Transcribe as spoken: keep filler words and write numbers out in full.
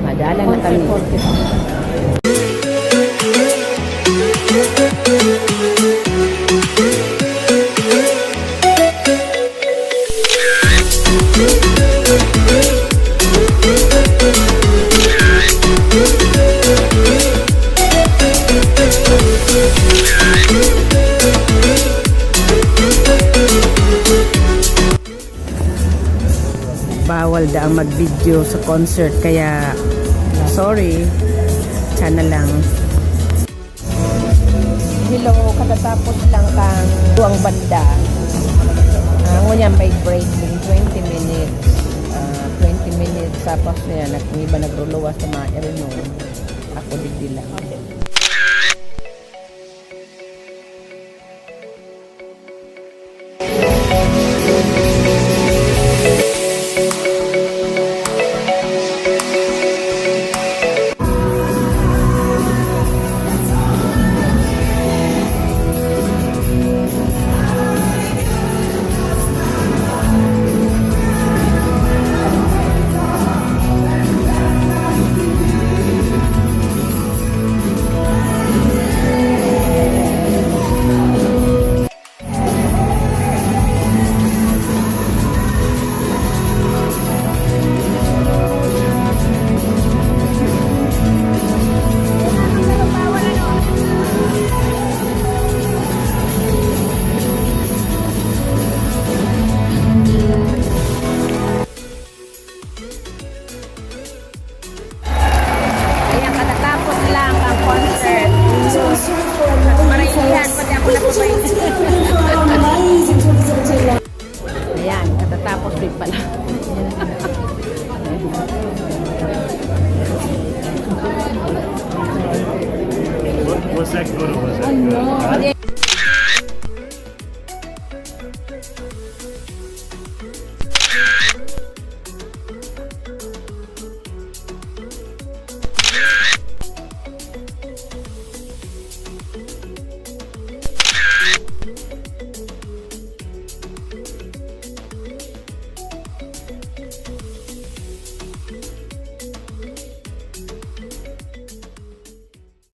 Madala na kami. Bawal daang mag-video sa concert, kaya sorry. Sana lang. Hello, katatapos lang kan duwang banda. Ah, ngunyan may break din, twenty minutes. Ah, twenty minutes, tapos na yan, nag-, may iba nagruluwas sa mga Erno. Ako, digdi lang. Ayan, katatapos lang ang concert. Maraihan, pati ako napapaisip. Ayan, katatapos din pala. What, what's that good or what's that good?